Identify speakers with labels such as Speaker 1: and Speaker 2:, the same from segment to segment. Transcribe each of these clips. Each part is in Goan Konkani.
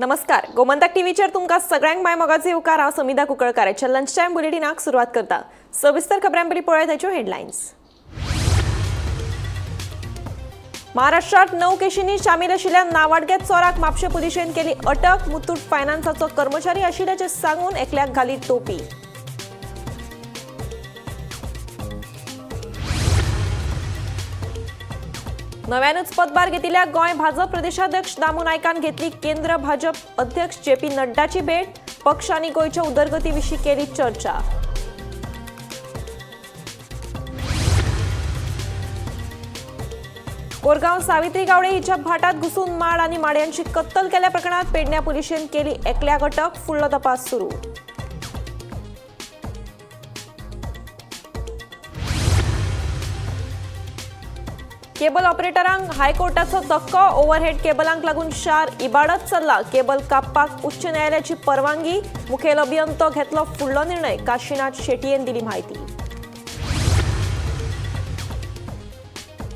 Speaker 1: नमस्कार, गोमंतक टीव्हीचेर तुमकां सगळ्यांक माय मोगाचे येवकार. हांव समिधा कुंकळकार. लंच टायम बुलेटिनाक सुरवात करता. सविस्तर खबरां पयलीं पळोवया ताच्यो हेडलायन्स. महाराष्ट्रात 9 केशींनी सामील आशिल्ल्या नावाडग्या चोराक म्हापशें पुलिशेन केली अटक. मुथूट फायनान्साचो कर्मचारी आशिल्ल्याचें सांगून एकल्याक घाली टोपी. नव्यानूच पदभार घेतिल्ल्या गोंय भाजप प्रदेशाध्यक्ष दामू नायकान घेतली केंद्र भाजप अध्यक्ष जे पी नड्डाची भेट. पक्ष आनी गोंयच्या उदरगती विशीं केली चर्चा. कोरगांव सावित्री गावडे हिच्या भाटात घुसून माड आणि माड्यांची कत्तल केल्या प्रकरणात पेडण्या पुलिशेन केली एकल्याक अटक. फुडलो तपास सुरू. केबल ऑपरेटरांक हायकोर्टाचो धक्को. ओव्हरहेड केबलांक लागून शार इबाडत चल्ला. केबल कापपाक उच्च न्यायालयाची परवानगी. मुखेल अभियंतो घेतलो फुडलो निर्णय. काशीनाथ शेटयेन दिली माहिती.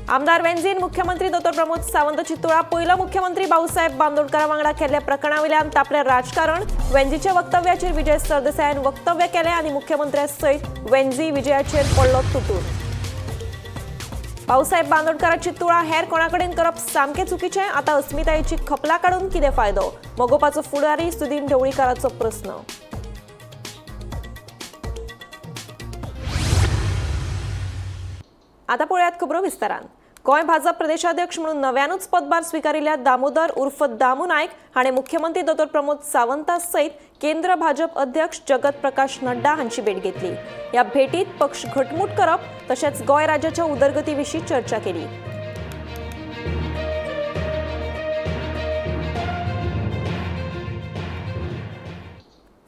Speaker 1: आमदार वेंझीन मुख्यमंत्री दोतोर प्रमोद सावंताची तुळा पयलो मुख्यमंत्री भाऊसाहेब बांदोडकरा वांगडा केल्ल्या प्रकरणावयल्यान तापलें राजकारण. वेंझीच्या वक्तव्याचेर विजय सरदेसायान वक्तव्य केलें आनी मुख्यमंत्र्या सयत वेंझी विजयाचेर पडलो तुटून. भाऊसाहेब बांदोडकराची तुळा हेर कोणाकडेन करप सामकें चुकीचें. आता अस्मितायेची खपला काडून कितें फायदो? मगोपाचो फुडारी सुदीन ढवळीकाराचो प्रस्न. आता पळयात खबरो विस्तारान. गोंय भाजप प्रदेशाध्यक्ष म्हणून नव्यानूच पदभार स्विकारिल्ल्या दामोदर उर्फ दामू नायक हाणें मुख्यमंत्री दोतोर प्रमोद सावंता सयत केंद्र भाजप अध्यक्ष जगत प्रकाश नड्डा हांची भेट घेतली. ह्या भेटीत पक्ष घटमूट करप तशेंच गोंय राज्याच्या उदरगती विशीं चर्चा केली.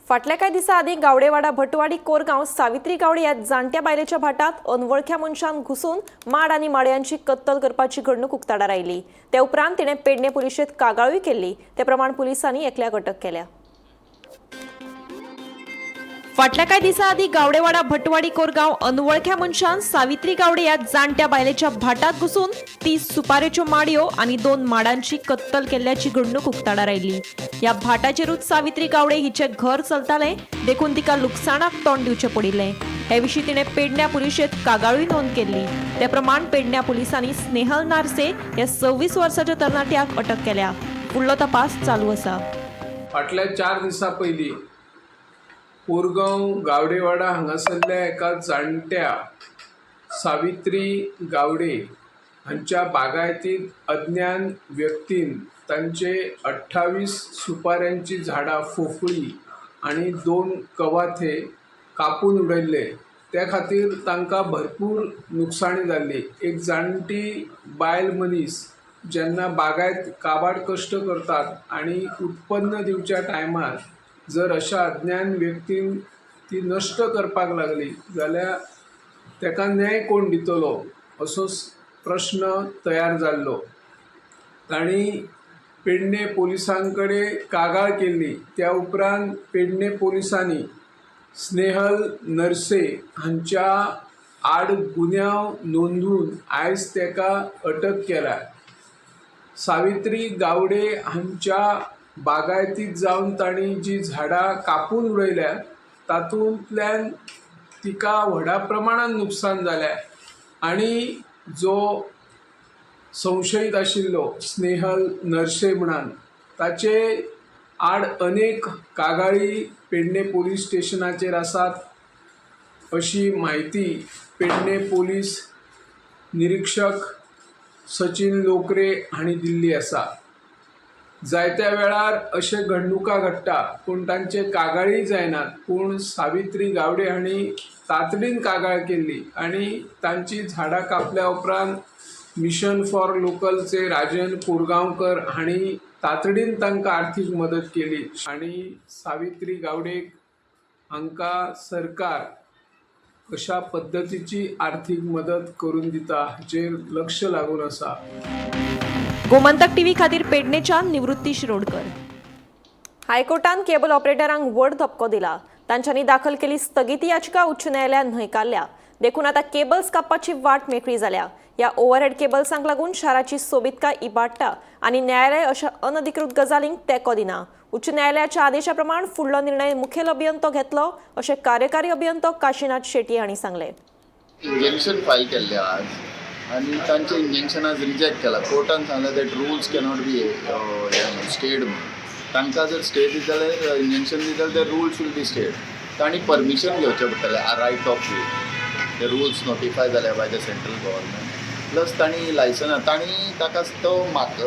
Speaker 1: फाटल्या कांय दिसां आदीं गावडेवाडा भटवाडी कोरगांव सावित्री गावडे ह्या जाणट्या बायलेच्या भाटात अनवळख्या मनशान घुसून माड आनी माडयांची कत्तल करपाची घडणूक उक्ताडार आयली. ते उपरांत तिणें पेडणे पुलिशेंत कागाळूय केल्ली. ते प्रमाण पुलिसांनी एकल्याक अटक केल्या. फाटल्या कांय दिसां आदीं गावडेवाडा भटवाडी कोरगांव अनवळख्या मनशान सावित्री गावडे ह्या जाणट्या बायलेच्या भाटात घुसून 30 सुपारेच्यो माडयो आनी 2 माडांची कत्तल केल्ल्याची घडणूक उक्ताडार आयली. ह्या भाटाचेरूच सावित्री गावडे हिचें घर चलतालें, देखून तिका लुकसाणाक तोंड दिवचें पडिल्लें. हे विशीं तिणें पेडण्या पुलिशेंत कागाळूय नोंद केल्ली. ते प्रमाण पेडण्या पुलिसांनी स्नेहल नार्से ह्या 26 वर्साच्या तरणाट्याक अटक केल्या. फुडलो तपास चालू आसा.
Speaker 2: फाटल्या 4 दिसां पयलीं कोरगांव गावडेवाडा हांगासरल्या एका जाणट्या सावित्री गावडे हांच्या बागायतींत अज्ञान व्यक्तीन तांचे 28 सुपाऱ्यांची झाडां फोफळी आनी 2 कवाथे कापून उडयल्ले. त्या खातीर तांकां भरपूर नुकसाणी जाल्ली. एक जाणटी बायल मनीस जेन्ना बागायत काबाड कश्ट करतात आनी उत्पन्न दिवच्या टायमार जर अशा अज्ञान व्यक्तीन ती नश्ट करपाक लागली जाल्यार ताका न्याय कोण दितलो असो प्रश्न तयार जाल्लो. तांणी पेडणे पुलिसां कडेन कागाळ केल्ली. त्या उपरांत पेडणे पुलिसांनी स्नेहल नर्से हांच्या आड गुन्यांव नोंदून आयज ताका अटक केल्या. सावित्री गावडे हांच्या बागायतीत जावन तांणी जी झाडां कापून उडयल्या तातूंतल्यान तिका व्हडा प्रमाणान नुकसान जालें आनी जो संशयीत आशिल्लो स्नेहल नर्से म्हणान ताचे आड अनेक कागाळी पेडणे पोलीस स्टेशनाचेर आसात अशी म्हायती पेडणे पोलीस निरीक्षक सचीन लोकरे हांणी दिल्ली आसा. जायत्या वेळार अशे घडणुका घडटा पूण तांचे कागाळी जायनात, पूण सावित्री गावडे हांणी तातडीन कागाळ केल्ली आनी तांची झाडां कापल्या उपरांत मिशन फॉर लोकलचे राजन कोरगांवकर हांणी तातडीन तांकां आर्थीक मदत केली आनी सावित्री गावडेक हांकां सरकार कशा पद्दतीची आर्थीक मदत करून दिता हाचेर लक्ष लागून आसा.
Speaker 1: गोमंतक टीव्ही खातीर पेडणेच्यान निवृत्ती शिरोडकर. हायकोर्टान केबल ऑपरेटरांक व्हड धपको दिला. तांच्यांनी दाखल केली स्थगिती याचिका उच्च न्यायालयान न्हयकारल्या. देखून आता केबल्स कापपाची वाट मेकळी जाल्या. ह्या ओव्हरहेड केबल्सांक लागून शाराची सोबीतकाय इबाडटा आनी न्यायालय अशा अनधिकृत गजालींक तेंको दिना. उच्च न्यायालयाच्या आदेशा प्रमाण फुडलो निर्णय मुखेल अभियंतो घेतलो अशें कार्यकारी अभियंतो काशीनाथ शेट्ये हांणी सांगलें.
Speaker 3: इंजेक्शन फायल केल्लें आज आनी तांचें इंजेक्शन आज रिजेक्ट केलां. कोर्टान सांगलें that rules cannot be stayed म्हणून. तांकां जर स्टे दित जाल्यार, इंजेक्शन दित जाल्यार ते रुल्स will be stayed. तांणी परमिशन घेवचें पडटलें रायट ऑफ वे. ते रुल्स नोटिफाय जाल्या by the central government, plus तांणी लायसन्स तांणी ताका तो माग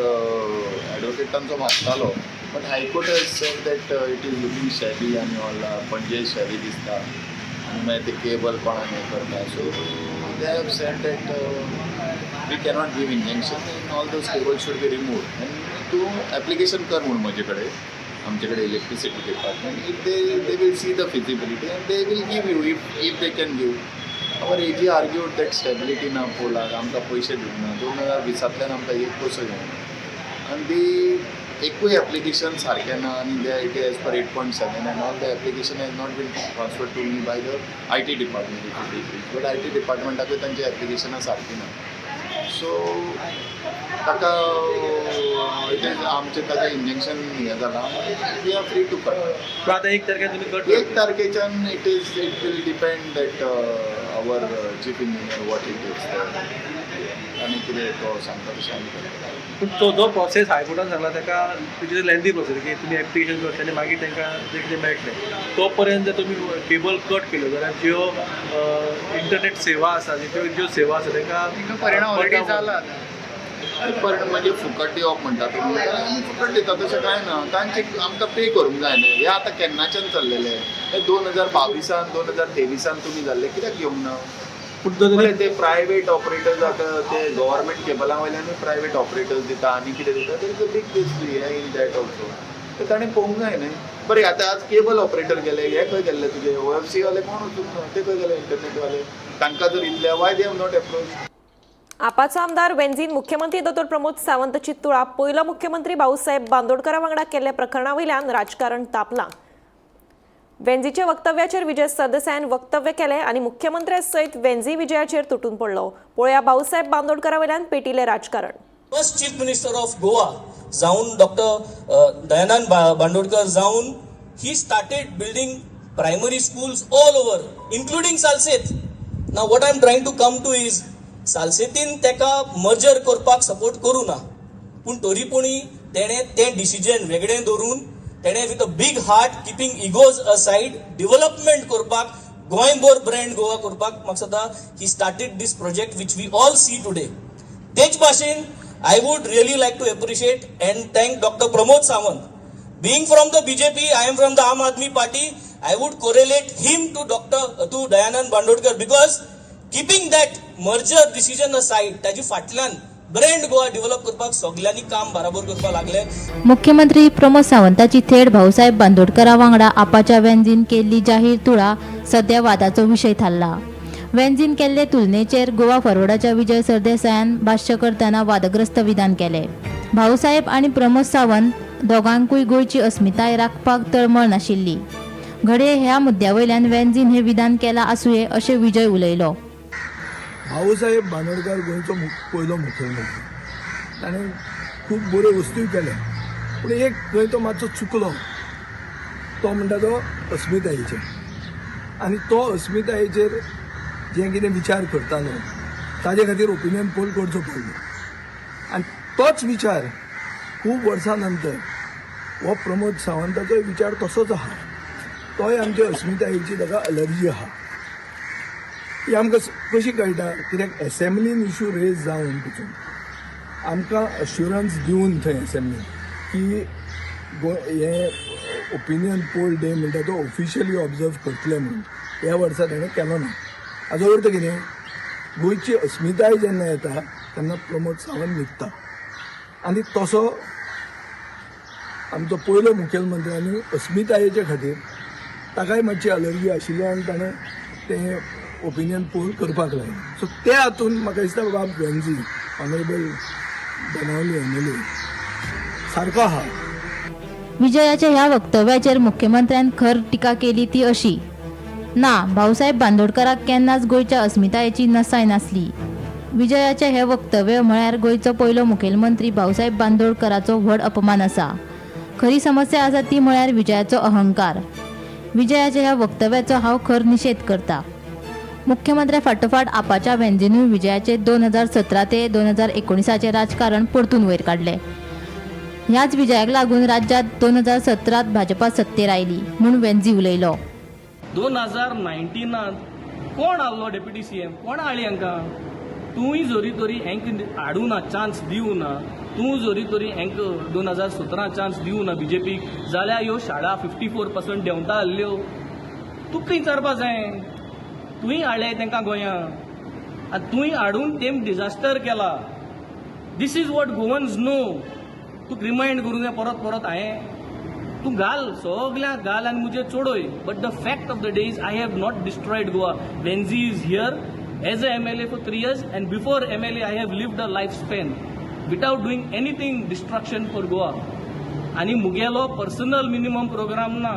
Speaker 3: एडवोकेट तांचो मागतालो, but High Court has said that it is looking shabby आनी ऑल, पणजे शॅबी दिसता आनी मागीर ते केबल कोणाक हें करता. So they have said that we cannot give injection and all those cable should be remove आनी तूं एप्लिकेशन कर म्हूण म्हजे कडेन, आमचे कडेन electricity department. If they will see the feasibility and they will give you if they can give. Our AG argued that stability ना पोलाक, आमकां पयशे दिवंक ना, 2020तल्यान आमकां एक पयसो येवंक ना आनी ती एकूय एप्लिकेशन सारकें ना आनी they it as per 8.7 and all the application has not been transfer to me by the IT department, if it is, but IT डिपार्टमेंटाकूय तांची एप्लिकेशनां सारकीं ना. सो ताका it is आमचें ताजें इंजेक्शन हें जालां, we are free to cut.
Speaker 4: पण आता 1 तारखेर तुमी cut
Speaker 3: 1 तारखेच्यान it will depend that our chief engineer what it is आनी कितें तो सांगता तशें आमी करतले.
Speaker 4: पूण तो जो प्रोसेस हायकोर्टान सांगला ताका it is a lengthy process की तुमी एप्लिकेशन करतले आनी मागीर तांकां जें कितें मेळटलें. तो पर्यंत जर तुमी केबल कट केल्यो जाल्यार ज्यो इंटरनेट सेवा आसा, ज्यो सेवा आसा तांकां
Speaker 5: परिणाम ऑलरेडी जाला.
Speaker 3: परिणाम म्हणजे फुकट दिवप म्हणटा तुमी जाल्यार आमी फुकट दिता, तशें कांय ना. तांचे आमकां पे करूंक जाय न्ही. हें आतां केन्नाच्यान चल्लेलें हें? 2022an, 2023an तुमी जाल्ले कित्याक घेवंक ना?
Speaker 4: पूण जर
Speaker 3: बरें, ते प्रायवेट ऑपरेटर्स आतां ते गव्हर्मेंट केबला वयल्यानूय प्रायवेट ऑपरेटर्स दिता आनी कितें दिता. There is a big this in that also. ते ताणें पळोवंक जाय न्ही. बरें, आतां आज केबल ऑपरेटर गेले, हे खंय गेल्ले तुजे ओएफसी वाले? कोण वचूंक ना? ते खंय गेले इंटरनेट वाले? तांकां जर इतले, why they have not approach?
Speaker 1: आपाचो आमदार वेंझीन मुख्यमंत्री दोतोर प्रमोद सावंतची तुळा पयलो मुख्यमंत्री भाऊसाहेब बांदोडकरा वांगडा केल्ल्या प्रकरणा वयल्यान राजकारण तापलां. वेंझीच्या वक्तव्याचेर विजय सरदेसायान वक्तव्य केलें आनी मुख्यमंत्र्या सयत वेंझी विजयाचेर तुटून पडलो. पळोवया भाऊसाहेब बांदोडकरा वयल्यान पेटिलें राजकारण.
Speaker 6: First Chief Minister of Goa जावन डॉक्टर दयानंद बांदोडकर जावन, he started building primary schools all over, including Salcete. Now what I am trying to come to is, सालसेतीन तेका मर्जर करपाक सपोर्ट करूं ना, पूण तरी पुणी तेणें तें डिसिजन वेगळें दवरून तेणें with a big heart, keeping egos aside, development करपाक, गोंयभर ब्रँड गोवा करपाक म्हाका दिसता he started this project which we all see today. तेच भाशेन I would really like to appreciate and thank Doctor Pramod Sawant. Being from the BJP, I am from the Aam Aadmi Party, I would correlate him to Doctor to Dayanand Bandodkar, because keeping that merger decision aside, ताजी फाटल्यान ब्रँड गोवा डेव्हलप करपाक सगल्यांनी काम बराबर करपाक लागले.
Speaker 7: मुख्यमंत्री प्रमोद सावंताची थेट भाऊसाहेब बांदोडकरा वांगडा आपाच्या वेंझीन केल्ली जाहीर तुळा सध्या वादाचो विशय थारला. वेंझीन केल्ले तुलनेचेर गोवा फॉरवर्डाच्या विजय सरदेसायान भाश्य करतना वादग्रस्त विधान केले. भाऊसाहेब आनी प्रमोद सावंत दोगांकूय गोंयची अस्मिताय राखपाक तळमळ नाशिल्ली. घडये ह्या मुद्द्या वयल्यान वेंझीन हें विधान केलां आसुये अशें विजय उलयलो.
Speaker 8: भाऊसाहेब बांदोडकर गोंयचो पयलो मुखेलमंत्री. ताणें खूब बऱ्यो वस्तूय केल्या, पूण एक खंय तो मातसो चुकलो, तो म्हणटा तो अस्मितायेचेर. आनी तो अस्मितायेचेर जें कितें विचार करतालो ताजे खातीर ओपिनियन पोल करचो पडलो आनी तोच विचार खूब वर्सां नंतर हो प्रमोद सावंताचोय विचार तसोच आहा. तोय आमचे अस्मितायेची ताका अलर्जी आहा. ही आमकां कशी कळटा? कित्याक एसेंब्लीन इशू रेज जावन पसून आमकां अश्युरन्स दिवन थंय एसेंब्लीन की हे ओपिनियन पोल डे म्हणटा तो ऑफिशियली ऑब्जर्व करतले म्हणून, ह्या वर्सा ताणें केलो ना. हाजो अर्थ कितें? गोंयची अस्मिताय जेन्ना येता तेन्ना प्रमोद सावंत न्हिदता आनी तसो आमचो पयलो मुखेलमंत्र्यांनी अस्मितायेचे खातीर ताकाय मातशी अलर्जी आशिल्ली आनी ताणें तें ओपिनियन पोल करपाक लायलें. सो ते हातून म्हाका दिसता बाब वेंझी, ऑनरेबल बेनावली एमएलए सारको आहा.
Speaker 7: विजयाच्या ह्या वक्तव्याचेर मुख्यमंत्र्यान खर टिका केली ती अशी, ना, भाऊसाहेब बांदोडकराक केन्नाच गोंयच्या अस्मितायेची नसाय नासली. विजयाचे हे वक्तव्य म्हळ्यार गोंयचो पयलो मुखेलमंत्री भाऊसाहेब बांदोडकराचो व्हड अपमान आसा. खरी समस्या आसा ती म्हळ्यार विजयाचो अहंकार. विजयाच्या ह्या वक्तव्याचो हांव खर निशेध करता. मुख्यमंत्र्या फाटोफाट आपाच्या वेंझीनूय विजयाचे 2017 ते 2019चें राजकारण परतून वयर काडलें. ह्याच विजयाक लागून राज्यांत 2017त भाजपा सत्तेर आयली म्हूण वेंझी उलयलो.
Speaker 6: 2019नात कोण आहलो डेप्युटी सीएम? कोण हाडली हांकां? तूंय जरी तरी हेंक हाडूं ना, चान्स दिवं ना, तूं जरी तरी हेंक 2017 चान्स दिवं ना बीजेपीक जाल्यार ह्यो शाळा 54% देंवता आहल्यो. तुका विचारपा जाय, तुवें हाडले तांकां गोंयांत आनी तुवें हाडून तेम डिजास्टर केला. This is what Goans know. तुका रिमायंड करूंक जाय परत परत हांवें. तूं घाल सगल्यांक घाल आनी मुजेर चडय, but the fact of the day is I have not destroyed Goa. Venzy is here as a MLA for 3 years, and before MLA I have lived a life span without doing anything destruction for Goa. आनी मुगेलो पर्सनल मिनिमम प्रोग्राम ना,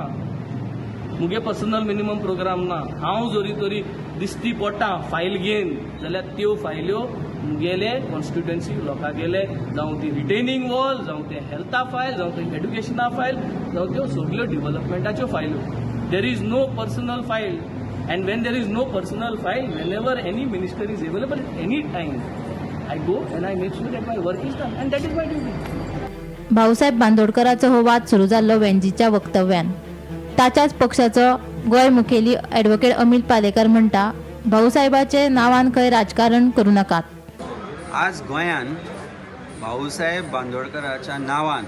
Speaker 6: मुगे पर्सनल मिनिमम प्रोग्राम ना. हांव जरी तरी दिश्टी पडटा फायल घेवन जाल्यार त्यो फायल्यो मुगेले कॉन्स्टिट्युएन्सी लोकांगेले, जावं ती रिटेनिंग वॉल, जावं ते हेल्था फायल, जावं ते एड्युकेशना फायल, जावं त्यो सगल्यो डिवलपमेंटाच्यो फायल्यो. There is no personal file, and when there is no personal file, whenever any minister is available, any time I go and I make sure that my work is done, and that is my duty.
Speaker 7: Bhausaheb बांदोडकराचो हो वाद सुरू जाल्लो वेंझीच्या वक्तव्यान. ताच्याच पक्षाचो गोंय मुखेली ॲडव्होकेट अमील पालेकर म्हणटा, भाऊसाहेबाचे नांवान खंय राजकारण करूं नाकात.
Speaker 5: आज गोंयान भाऊसाहेब बांदोडकराच्या नांवान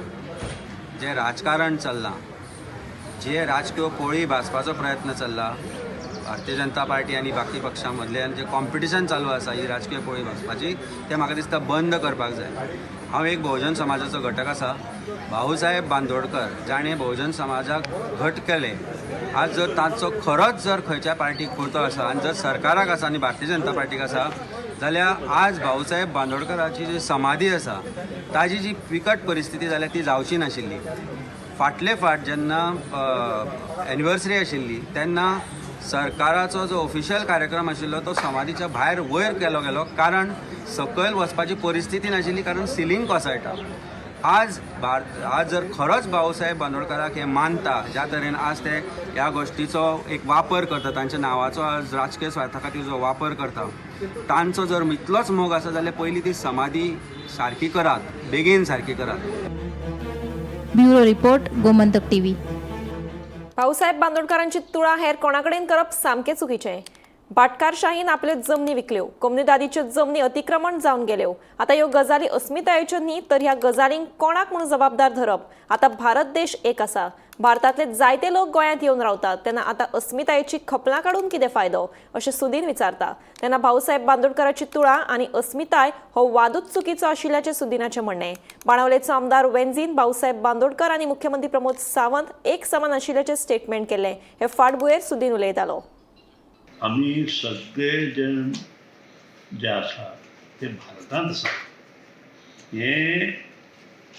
Speaker 5: जें राजकारण चल्लां, जे राजकीय पोळी भाजपाचो प्रयत्न चल्ला, भारतीय जनता पार्टी आनी बाकी पक्षां मदल्यान जें कॉम्पिटिशन चालू आसा ही राजकीय पोळी भाजपाची, तें म्हाका दिसता बंद करपाक जाय. हांव एक भोवजन समाजाचो घटक आसा. भाऊसाहेब बांदोडकर जाणें भोवजन समाजाक घट केलें, आज जर तांचो खरोच जर खंयच्या पार्टीक पुरतो आसा आनी जर सरकाराक आसा आनी भारतीय जनता पार्टीक आसा जाल्यार आज भाऊसाहेब बांदोडकराची जी समाधी आसा ताजी जी बिकट परिस्थिती जाल्या ती जावची नाशिल्ली. फाटले फाट जेन्ना एनिवर्सरी आशिल्ली तेन्ना सरकाराचो जो ऑफिशियल कार्यक्रम आशिल्लो तो समाधीच्या भायर वयर केलो गेलो, कारण सकयल वचपाची परिस्थिती नाशिल्ली, कारण सिलींग कोसळटा. आज जर खरोच भाऊसाहेब बांदोडकराक हे मानता, ज्या तरेन आज ते ह्या गोश्टीचो एक वापर करता, तांच्या नांवाचो आज राजकीय स्वार्था खातीर जो वापर करता, तांचो जर इतलोच मोग आसा जाल्यार पयलीं ती समाधी सारकी करात, बेगीन सारकी करात.
Speaker 7: Bureau report, Gomantak TV.
Speaker 1: Bhausaheb बांदोडकरांची तुळा हेर कोणाकडेन करप सामकें चुकीचें. भाटकारशाहीन आपल्यो जमनी विकल्यो, कोमुनिदादीच्यो जमनी अतिक्रमण जावन गेल्यो. आतां ह्यो गजाली अस्मितायेच्यो न्ही तर ह्या गजालींक कोणाक म्हूण जबाबदार धरप? आतां भारत देश एक आसा. भारतांतले जायते लोक गोंयांत येवन रावतात तेन्ना आतां अस्मितायेची खपलां काडून कितें फायदो, अशें सुदीन विचारता. तेन्ना भाऊसाहेब बांदोडकराची तुळा आनी अस्मिताय हो वादूच चुकीचो आशिल्ल्याचें सुदिनाचें म्हणणें. बाणावलेचो आमदार वेंझीन भाऊसाहेब बांदोडकर आनी मुख्यमंत्री प्रमोद सावंत एक समान आशिल्ल्याचें स्टेटमेंट केलें. हे फाटभुंयेर सुदीन उलयतालो.
Speaker 9: आमी सगळे जे जे आसा ते भारतांत आसा हें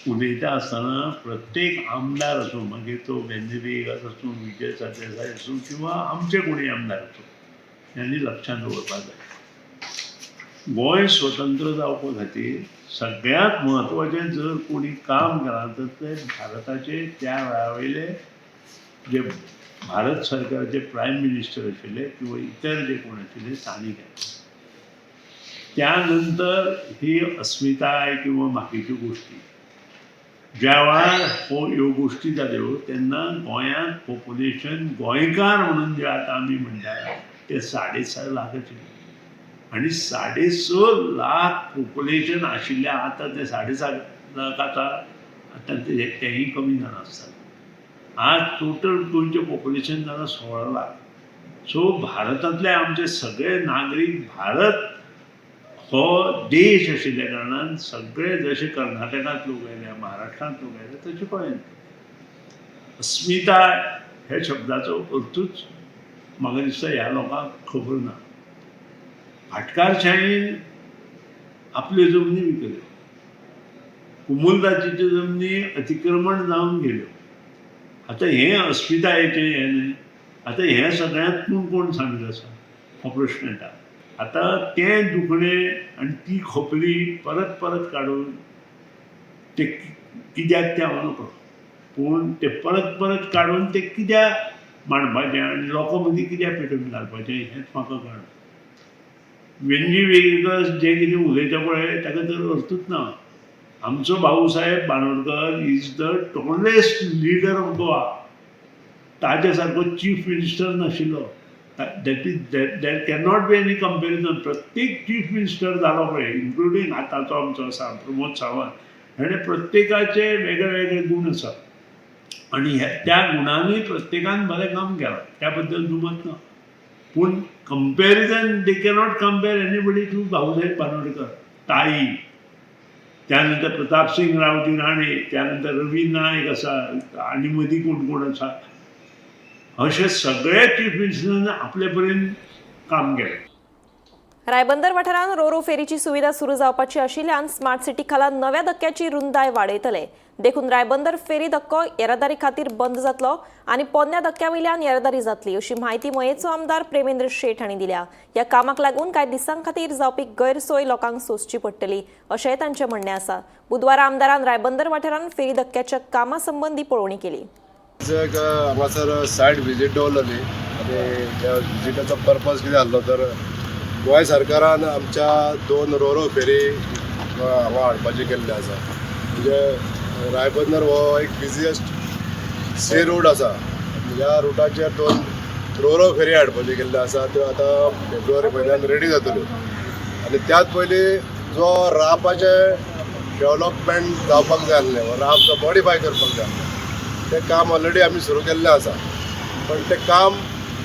Speaker 9: उलयता आसतना प्रत्येक आमदार आसूं, मागीर तो वेंझी व्हिएगास आसूं, विजय सरदेसाय आसूं किंवा आमचे कोणूय आमदार आसूं, ह्यांनी लक्षांत दवरपाक जाय, गोंय स्वतंत्र जावपा खातीर सगळ्यांत म्हत्वाचें जर कोणी काम केलां तर ते भारताचे त्या वेळा वयले जे भारत सरकाराचे प्रायम मिनिस्टर आशिल्ले किंवा इतर जे कोण आशिल्ले तांणी केलें. त्यानंतर ही अस्मिताय किंवा बाकीच्यो गोश्टी, ज्या वेळार हो ह्यो गोश्टी जाल्यो तेन्ना गोंयांत पॉप्युलेशन गोंयकार म्हणून जे आतां आमी म्हणटा ते 6.5 लाख आशिल्ले आनी 6.5 लाख पॉप्युलेशन आशिल्लें. आतां ते 7.5 लाख आतां, आतां ते तेंय कमी जावन आसता. आज टोटल गोंयचें पॉप्युलेशन जालां 16 लाख. सो भारतांतले आमचे सगळे नागरीक, भारत हो देश आशिल्ल्या कारणान सगळे, जशे कर्नाटकांत लोक आयल्या, महाराष्ट्रांत लोक आयले, तशे गोंयांत. अस्मिताय ह्या शब्दाचो अर्थूच म्हाका दिसता ह्या लोकांक खबर ना. भाटकारशाहीन आपल्यो जमनी विकल्यो, कुमुलदाचीच्यो जमनी अतिक्रमण जावन गेल्यो. आतां हें अस्मितायेचें हें न्हय. आतां हें सगळ्यांत कोण कोण सामील आसा हो प्रश्न येता. आतां तें दुखणें आनी ती खपली परत परत काडून ते कित्याक तें हांव नकळो. पूण ते परत परत काडून ते कित्याक मांडपाचें आनी लोकां मदीं कित्याक पेटोवन घालपाचें हेंच म्हाका कळना. वेंजी वेगस जे कितें उलयता पळय ताका तर अर्थूच ना. आमचो Bhausaheb Bandodkar is the tallest leader of Goa. ताज्या सारको चीफ मिनिस्टर नाशिल्लो. That is that cannot be any comparison. प्रत्येक चीफ मिनिस्टर जालो पळय, इन्क्लुडींग आतांचो आमचो आसा प्रमोद सावंत, हेणे प्रत्येकाचे वेगळे वेगळे गूण आसा आनी त्या गुणांनी प्रत्येकान बरें काम केलां, त्या बद्दल दुमत ना. पूण comparison, they cannot compare anybody to Bhausaheb Bandodkar, ताई, त्यानंतर प्रतापसिंग रावजी राणे, त्यानंतर रवी नायक आसा आनी मदीं कोण कोण आसा, अशे सगळे चीफ मिनिस्टरान आपले परीन काम केलें.
Speaker 1: रायबंदर वाठारांत रोरो फेरीची सुविधा सुरू जावपाची आशिल्ल्यान स्मार्ट सिटी खाला नव्या धक्क्याची रुंदाय वाडयतले. देखून रायबंदर फेरी धक्को येरादारी खातीर बंद जातलो आनी पोन्न्या धक्क्या वयल्यान येरादारी जातली, अशी म्हायती मयेचो आमदार प्रेमेंद्र शेट हांणी दिल्या. ह्या कामाक लागून कांय दिसां खातीर जावपी गैरसोय लोकांक सोंसची पडटली, अशेंय तांचें म्हणणें आसा. बुधवारा आमदारान रायबंदर वाठारांत फेरी धक्क्याच्या कामा संबंदी पळोवणी केली.
Speaker 10: आज एक हांगासर सायट विजीट दवरलेली आनी ह्या विजिटाचो पर्पज कितें आसलो तर गोंय सरकारान आमच्या दोन रोरो फेरी हांगा हाडपाची केल्ले आसा. म्हणजे रायबंदर हो एक बिजिएस्ट सी रूट आसा. ह्या रुटाचेर दोन रोरो फेरी हाडपाची केल्ले आसा. त्यो आतां फेब्रुवारी म्हयन्यान रेडी जातल्यो आनी त्याच पयलीं जो रापाचें डेवलपमेंट जावपाक जाय आसलें, हो राप जो मॉडिफाय करपाक जाय आसलें, तें काम ऑलरेडी आमी सुरू केल्लें आसा. पण तें काम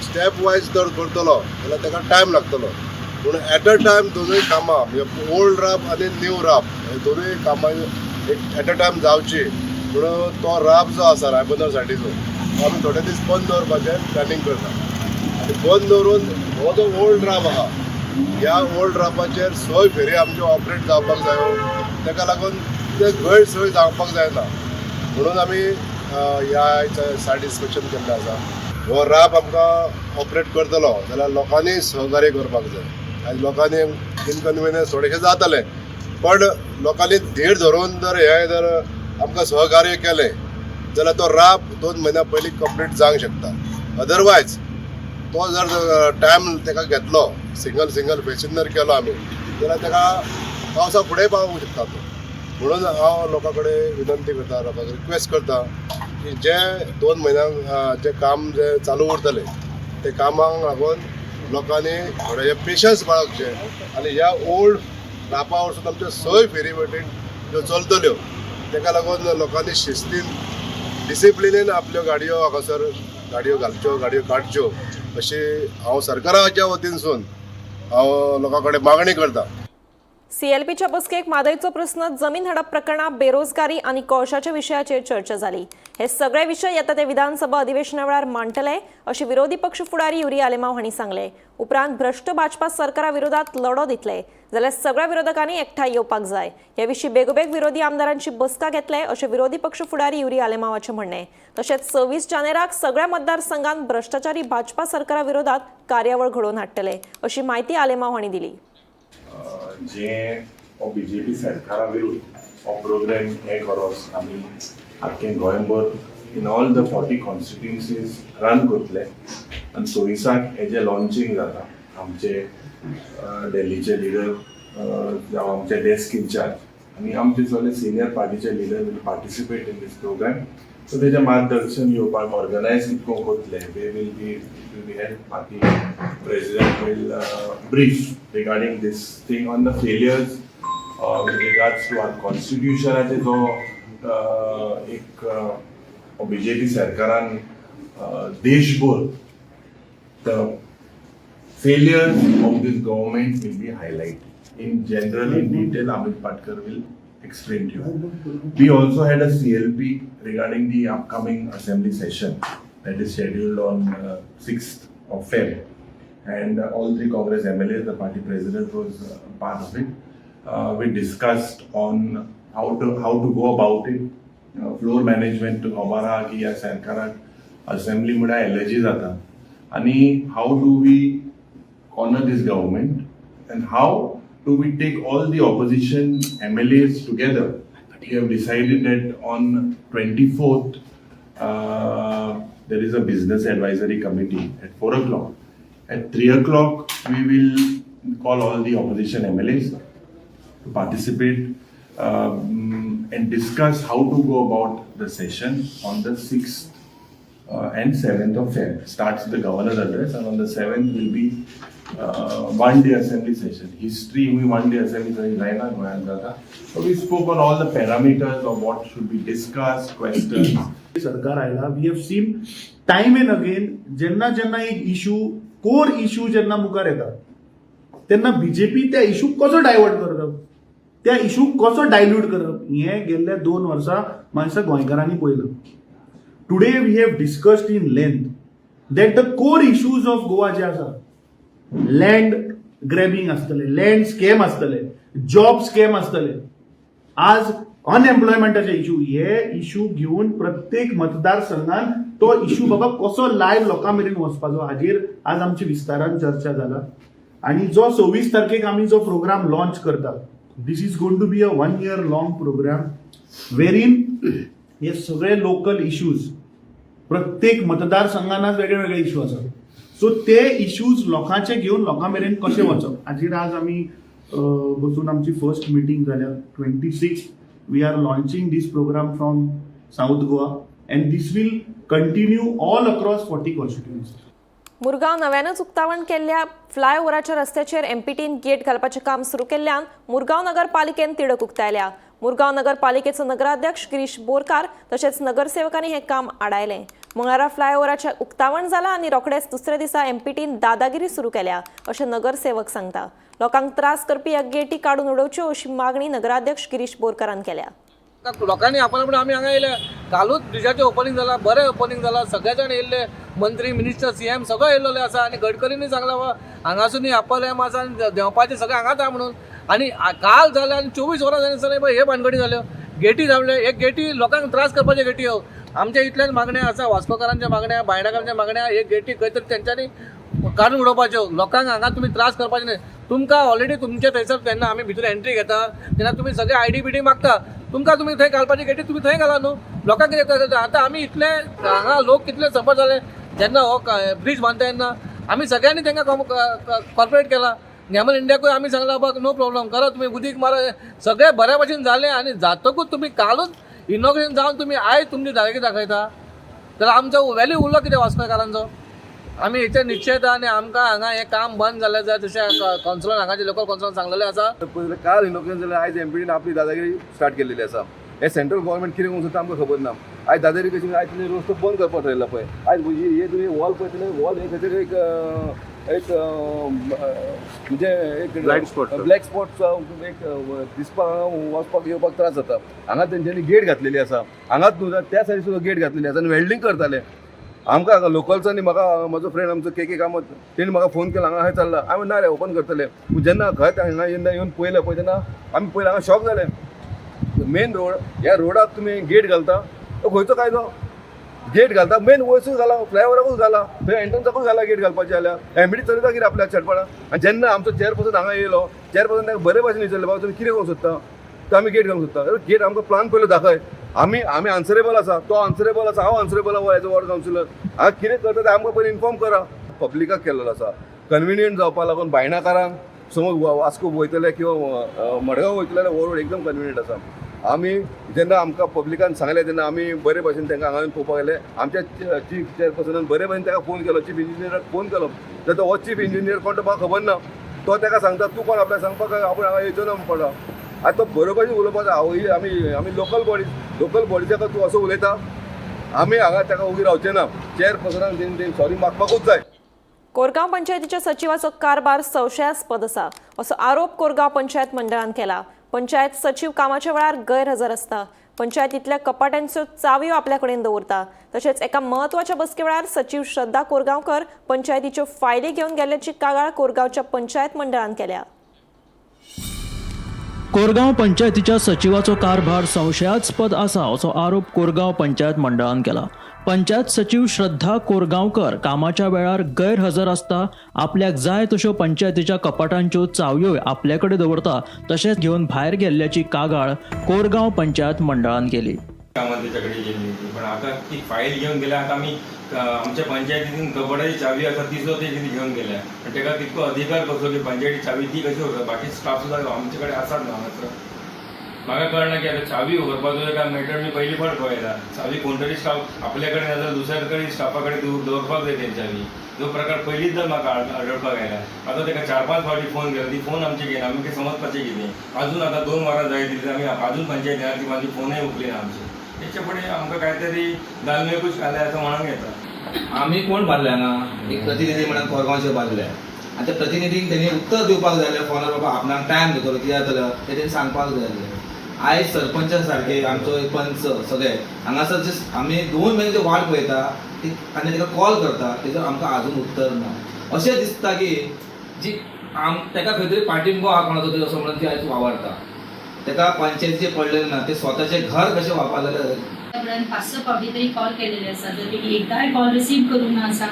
Speaker 10: स्टेप वायज जर करतलो जाल्यार ताका टायम लागतलो, पूण एट अ टायम दोनूय कामां, म्हणजे ओल्ड राप आनी न्यू राप, हे दोनूय कामां एक एट अ टायम जावची म्हणून तो राप जो आसा रायबंदर सायडीचो, तो आमी थोडे दीस बंद दवरपाचें प्लॅनिंग करता आनी बंद दवरून हो जो ओल्ड राप आहा, ह्या ओल्ड रापाचेर सय फेरी आमच्यो ऑपरेट जावपाक जायो. ताका लागून ते गैरसोय जावपाक जायना म्हणून आमी ह्या सायड इन्स्पेक्शन केल्लें आसा. हो राप आमकां ऑपरेट करतलो जाल्यार लोकांनी सहकार्य करपाक जाय. आनी लोकांनी इनकन्विनियन्स थोडेशें जातलें, पण लोकांनी धीर धरून जर हें जर आमकां सहकार्य केलें जाल्यार तो राप 2 म्हयन्या पयलीं कंप्लीट जावंक शकता. अदरवायज तो जर टायम ताका घेतलो, सिंगल सिंगल फेसीन जर केलो आमी जाल्यार ताका पावसा फुडें पावूंक शकता तो. म्हणून हांव लोकां कडेन विनंती करता, लोकांक रिक्वेस्ट करता की जे 2 म्हयन्यांक जें काम जें चालू उरतलें, ते कामाक लागून लोकांनी थोडेशें पेशन्स बाळगचे आनी ह्या ओल्ड रापा वरसून आमच्यो सय फेरी बोटी ज्यो चलतल्यो, ताका लागून लोकांनी शिस्तीन, डिसिप्लिनीन आपल्यो गाडयो हांगासर गाडयो घालच्यो, गाडयो काडच्यो, अशी हांव सरकाराच्या वतीनसून हांव लोकां कडेन मागणी करता.
Speaker 1: सीएलपीच्या बसकेक म्हादयचो प्रस्न, जमीन हडप प्रकरणां, बेरोजगारी आनी कोळशाच्या विशयाचेर चर्चा जाली. हे सगळे विशय येता ते विधानसभा अधिवेशना वेळार मांडटले, अशें विरोधी पक्ष फुडारी युरी आलेमाव हांणी सांगले. उपरांत भ्रश्ट भाजपा सरकारा विरोधात लढो दितले, जाल्यार सगळ्या विरोधकांनी एकठांय येवपाक जाय. हे विशीं बेगोबेग विरोधी आमदारांची बसका घेतले, अशें विरोधी पक्ष फुडारी युरी आलेमावाचें म्हणणें. तशेंच 26 जानेराक सगळ्या मतदारसंघात भ्रश्टाचारी भाजपा सरकारा विरोधात कार्यावळ घडोवन हाडटले, अशी म्हायती आलेमाव हांणी दिली.
Speaker 11: जे हो बीजेपी सरकारा विरुद्ध हो प्रोग्राम हे करोस आमी आख्खें गोंयभर in all the 40 constituencies run करतले आनी 26 हेजें लॉन्चिंग जाता. आमचे दिल्लीचे लिडर जावं आमचे डेस्क इन्चार्ज आनी आमचे सगळे सिनियर पार्टीचे leader will participate in this program. So तेजें मार्गदर्शन घेवपाक ऑर्गनायज कितको करतले, they will be help, party president will brief regarding this thing on the failures with regards to our कॉन्स्टिट्युशनाचे जो एक बीजेपी सरकारान देशभर, the failures of this government will be highlighted. In general, in detail, Amit Patkar will explain to you. We also had a CLP regarding the upcoming assembly session that is scheduled on 6th of Feb. And all three Congress MLAs, the party president was part of it. We discussed on how to go about it. Floor management खबर आहा की ह्या सरकाराक असेंब्ली म्हळ्यार एलर्जी जाता आनी how do we corner this government and how do we take all the opposition MLAs together. We have decided that on 24th there is a business advisory committee at 4 o'clock. At 3 o'clock, we will call all the opposition MLAs to participate and discuss how to go about the session on the 6th and 7th of Feb. Starts the governor's address, and on the 7th will be one day assembly session. History, we one day assembly session जायना गोंयांत जाता. So we spoke on all the parameters of what should be discussed, questions.
Speaker 12: सरकार आयला, we have seen time and again, जेन्ना जेन्ना एक इशू, कोर इशू जेन्ना मुखार येता तेन्ना बीजेपी त्या इशूक कसो डायवर्ट करप, त्या इशूक कसो डायल्यूट करप, हें गेल्ल्या 2 वर्सां म्हाका गोंयकारांनी पळयलां. Today we have discussed in length that the core issues of Goa जे आसा, लँड ग्रॅबिंग आसतले, लँड स्कॅम आसतले, जॉब स्कॅम आसतले, आज अनएम्प्लॉयमेंटाचे इशू, हे इशू घेवन प्रत्येक मतदारसंघात तो इशू बाबा कसो लायव्ह लोकां मेरेन वचपाचो हाजेर आज आमची विस्तारान चर्चा जाला. आणि जो 26 तारखेक आमी जो प्रोग्राम लॉन्च करतात, this is going to be a one year long program wherein हे सगळे लोकल इश्यूज, प्रत्येक मतदारसंघात वेगळे वेगळे इश्यू आसात, सो ते इश्यूज लोकांचे घेवन लोकां मेरेन कशे वचप हाजेर आज आमी बसून आमची फर्स्ट मिटींग जाल्या. 26 we are launching this program from South Goa and this will continue all across 40 constituency.
Speaker 1: Murgaon नव्यानंच उक्तावण केल्ल्या फ्लायओव्हराच्या रस्त्याचेर एमपीटीन गेट घालपाचें काम सुरू केल्ल्यान मुरगांव नगरपालिकेन तिडक उक्तायल्या. मुरगांव नगरपालिकेचो नगराध्यक्ष गिरीश बोरकार तशेंच नगरसेवकांनी हें काम आडायलें. मंगळारा फ्लायओव्हराचें उक्तावण जालां आनी रोखडेच दुसऱ्या दिसा एमपीटीन दादागिरी सुरू केल्या अशें नगरसेवक सांगता. लोकांक त्रास करपी ह्या गेटी काडून उडोवच्यो अशी मागणी नगराध्यक्ष गिरीश बोरकारान केल्या.
Speaker 13: लोकांनी आपण म्हणून आमी हांगा येयले. कालूच ब्रिजाचें ओपनिंग जाला, बरें ओपनिंग जाला. सगळे जाण येयल्ले, मंत्री, मिनिस्टर, सीएम सगळे येयल्ले आसा. आनी गडकरींनी सांगला, बाबा हांगासून अप्पर एम आसा आनी देंवपाचें सगळें हांगाच आहा म्हणून. आनी काल जालें आनी 24 वरां जाली आसतना हे भानगडी जाल्यो. गेटी जावले, एक गेटी लोकांक त्रास करपाच्यो गेटी ह्यो. आमच्या इतल्यान मागण्या आसा, वास्कोकारांच्या मागण्या, बायणाकारांच्या मागण्या, एक गेटी खंय तरी तेंच्यांनी काडून उडोवपाच्यो. लोकांक हांगा तुमी त्रास करपाचे न्हय. तुमकां ऑलरेडी तुमचे थंयसर तेन्ना आमी भितर एंट्री घेता तेन्ना तुमी सगळे आयडी बिडी मागता. तुमकां तुमी थंय घालपाची गेटी तुमी थंय घाला न्हू. लोकांक कितें त्रास जाता? आतां आमी इतले हांगा लोक कितले सफर जाले. जेन्ना हो ब्रिज बांदता तेन्ना आमी सगळ्यांनी तांकां कॉपरेट केला. गॅमल इंडियाकूय आमी सांगला, बाबा नो प्रॉब्लम, करा तुमी, उदीक मारा. सगळें बऱ्या भशेन जालें आनी जातकूच तुमी कालूच इनॉग्रेशन जावन तुमी आयज तुमची दादागिरी दाखयता तर आमचो व्हॅल्यू उरलो कितें वास्कोकारांचो? आमी हेचेर निश्चेत आनी आमकां हांगा हें काम बंद जालें जाय तशें कावन्सिलर, हांगाचे लोकल कावन्सिलर सांगलेलें आसा.
Speaker 14: पयलीं काल इनॉग्रेशन जालें, आयज एमपीटीन आपली दादागिरी स्टार्ट केलेली आसा. हे सेंट्रल गव्हर्मेंट कितें करूंक सोदता आमकां खबर ना. आयज दादागिरी कशी? आयज तुमी रस्तो बंद करपाक ठरयला पळय. आयज हे तुमी वॉल पळयतले, वॉल हे खंय तरी एक एक म्हणजे एक
Speaker 10: Blind spot.
Speaker 14: Black spot एक दिसपाक, वचपाक येवपाक त्रास जाता. हांगा तेंच्यांनी गेट घातलेली आसा. हांगाच न्हू, त्या सायडीन सुद्दां गेट घातलेली आसा आनी वेल्डींग करताले. आमकां हांगा लोकल्सांनी, म्हाका म्हजो फ्रेंड आमचो के के कामत, तेणी म्हाका फोन केला, हांगा खंय चल्ला? हांवें ना रे, ओपन करतले. पूण जेन्ना खंय हांगा जेन्ना येवन पळयलें पळय तेन्ना आमी पयलीं हांगा शॉक जाले. मेन रोड, ह्या रोडाक तुमी गेट घालता, तो खंयचो कायदो? गेट घालता, मेन वयसूच घाला, फ्लायओवराकूच घाला, थंय एंट्रन्साकूच घाला गेट घालपाचें जाल्यार. एमपीटी चलयता कितें आपल्या शेटपणा? आनी जेन्ना आमचो चेअरपर्सन हांगा येयलो, चेअरपर्सन ताका बरे भाशेन विचारलें, बाबा तुमी कितें करूंक सोदता? तर आमी गेट घालूंक सोदता. गेट आमकां प्लान पयलो दाखय. आमी आमी आन्सरेबल आसा, तो आन्सरेबल आसा, हांव आन्सरेबल आसा as a ward councillor. हांगा कितें करता तें आमकां पयलीं इन्फॉर्म करा. पब्लिकाक केल्लो आसा कन्विनियंट जावपा लागून. बायणाकारांक समज वास्को वयतले किंवा मडगांव वयतले जाल्यार हो रोड एकदम कन्विनियंट आसा. आमी जेन्ना आमकां पब्लिकान सांगलें तेन्ना आमी बरे भशेन तांकां हांगा येवन पळोवपाक गेले. आमच्या चीफ चेअरपर्सनान बरे भशेन ताका फोन केलो, चीफ इंजिनियराक फोन केलो. तर हो चीफ इंजिनियर कोण तो म्हाका खबर ना. तो ताका सांगता, तूं कोण आपल्याक सांगपाक? आपूण हांगा येवचो ना म्हणटा. आतां तो बरोबर उलोवपाक हांव आमी आमी लोकल बॉडी, लोकल बॉडीच्या तूं असो उलयता. आमी हांगा ताका ओगी रावचे ना. चेअरपर्सनाक तेणी सॉरी मागपाकूच जाय.
Speaker 1: कोरगांव पंचायतीच्या सचिवाचो कारभार संशयास्पद आसा असो आरोप कोरगांव पंचायत मंडळान केला. पंचायत सचीव कामाच्या वेळार गैरहजर आसता. पंचायतींतल्या कपाट्यांच्यो चावयो आपल्या कडेन दवरता. तशेंच एका म्हत्वाच्या बसके वेळार सचीव श्रद्धा कोरगांवकर पंचायतीच्यो फायली घेवन गेल्ल्याची कागाळ कोरगांवच्या पंचायत मंडळान केल्या.
Speaker 15: कोरगांव पंचायतीच्या सचिवाचो कारभार संशयास्पद आसा असो आरोप कोरगांव पंचायत मंडळान केला. पंचायत सचीव श्रद्धा कोरगांवकर कामाच्या वेळार गैरहजर आसता. आपल्याक जाय तश्यो पंचायतीच्या कपाटांच्यो चावयोय आपल्याकडे दवरता, तशेंच घेवन भायर गेल्ल्याची कागाळ कोरगांव पंचायत मंडळान केली.
Speaker 16: कामां तेच्या कडेन केल्ली ती. पण आतां ती फायल घेवन गेल्या. आतां आमी आमच्या पंचायतीन कबडाची चावी आसा ती सुद्दां ते कितें घेवन गेल्या. आनी तेका तितको अधिकार कसो की पंचायती चावी ती कशी व्हरता? बाकी स्टाफ सुद्दां आमचे कडेन आसात न्हू हांगासर. म्हाका कळना की आतां चावी व्हरपाचो काय मॅटर. मी पयली फावट पळयला चावी कोण तरी स्टाफ आपल्या कडेन नाजाल्यार दुसऱ्या कडेन स्टाफा कडेन दवरपाक जाय तेंच्यांनी. जो प्रकार पयलींच म्हाका आढळपाक आयला. आतां तेका 4-5 फावटी फोन केला, ती फोन आमचे घेना. आमी समजपाचें कितें? अजून आतां 2 वरां जायत दिली आमी अजून पंचायत येना, ती म्हाजी फोनूय उखलिना आमचे. तेच्या फुडें आमकां काय तरी दाल में कुछ काला असं म्हणूंक येता.
Speaker 17: आमी कोण बांदले हांगा एक प्रतिनिधी म्हणून कोरगांवचे बांदले आनी त्या प्रतिनिधींक तेणी उत्तर दिवपाक जाय जाल्यार फोनार बाबा आपणाक टायम दितलो कितें जातलो तें तेणी सांगपाक जाय जालें. आयज सरपंचा सारके आमचो पंच सगळे हांगासर जे आमी 2 म्हयने जे वाट पळयता ती आनी ताका कॉल करता तेजो आमकां आजून उत्तर ना. अशें दिसता की जी ताका खंय तरी पाठिंबो आहा कोणाचो तरी असो म्हणून ती आयज वावरता. ताका पंचायतीचें पडलेलें ना, ते स्वताचें घर कशें वापरलें.
Speaker 18: 5-6 फावटी तरी कॉल केलेले आसा, जर तेणी एकदाय कॉल रिसीव करूंक ना आसा.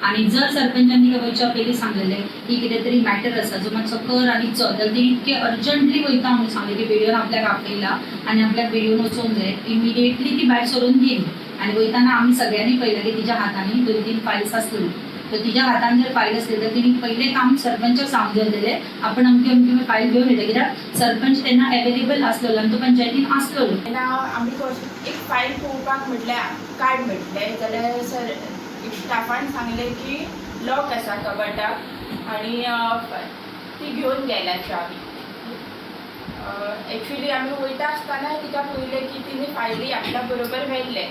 Speaker 18: आनी जर सरपंचांनी वयच्या पयलीं सांगलेलें की कितें तरी मॅटर आसा जो मातसो कर आनी चल, जाल्यार ती इतके अर्जंटली वयता म्हणून सांगलें की बेडियोन आपल्याक आपयला आनी आपल्याक बेडियोन वचोंक जाय. इमिडिएटली ती भायर सरून गेली आनी वयताना आमी सगळ्यांनी पळयलें की तिच्या हातांनी 2-3 फायल्स आसल्यो. तर तिच्या हातान जर फायल आसली तर तिणी पयलें काम सरपंचाक सांगूंक जाय आसलेलें आपण अमकी अमकी फायल घेवन येता, कित्याक सरपंच तेन्ना एवेलेबल आसलेलो आनी तो पंचायतीन आसलेलो.
Speaker 19: तेन्ना आमी एक फायल पळोवपाक म्हटल्यार कार्ड म्हटलें जाल्यार सर स्टाफान सांगलें की लॉक आसा कबटाक आनी ती घेवन गेल्या चावी. एक्चुली आमी वयता आसतना तिका पळयलें की तिणें फायली आपल्या बरोबर व्हेल्ले.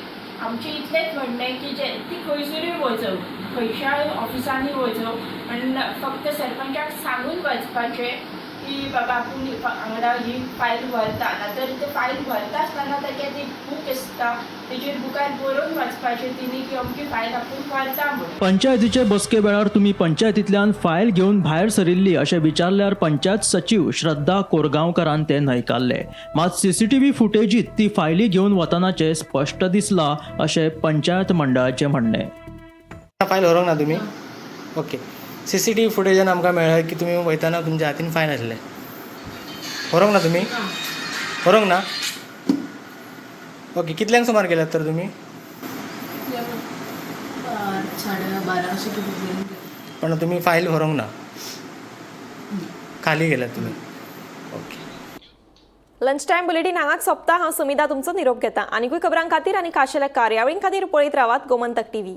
Speaker 19: आमचें इतलेंच म्हणणें की जे ती खंयसरूय वचो, खंयच्याय ऑफिसांनी वचो, पण फक्त सरपंचाक सांगून वचपाचें की बाबा आपूण हांगा ही फायल व्हरता, नातर ते फायल व्हरता आसतना ताका ती बूक आसता तेजेर बुकार बरोवन वचपाचें तिणी की अमकी फायल आपूण व्हरता म्हणून.
Speaker 15: पंचायतीचे बसके वेळार तुमी पंचायतींतल्यान फायल घेवन भायर सरिल्ली अशें विचारल्यार पंचायत सचीव श्रद्धा कोरगांवकरान ते न्हयकारले. मात सीसीटीव्ही फुटेजीत ती फायली घेवन वतनाचें स्पश्ट दिसलां अशें पंचायत मंडळाचें म्हणणें.
Speaker 20: फायल व्हरूंक ना तुमी? ओके. सीसीटीव्ही फुटेजान आमकां मेळ्ळें की तुमी वयतना तुमच्या हातीन फायल आसलें. व्हरूंक ना तुमी? व्हरूंक ना? ओके. कितल्यांक सुमार गेल्यात तर तुमी?
Speaker 21: 12:30 अशें कितें.
Speaker 20: पण तुमी फायल व्हरूंक ना, खाली गेल्यात तुमी. ओके.
Speaker 1: लंच टायम बुलेटीन हांगाच सोंपता. हांव सुमिता तुमचो निरोप घेता. आनीकूय खबरां खातीर आनी खाशेल्या कार्यावळीं खातीर पळयत रावात गोमंतक टीव्ही.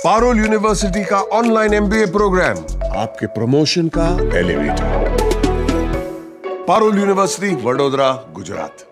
Speaker 22: पारुल यूनिवर्सिटी का ऑनलाइन एमबीए प्रोग्राम आपके प्रमोशन का एलिवेटर। पारुल यूनिवर्सिटी, वडोदरा, गुजरात।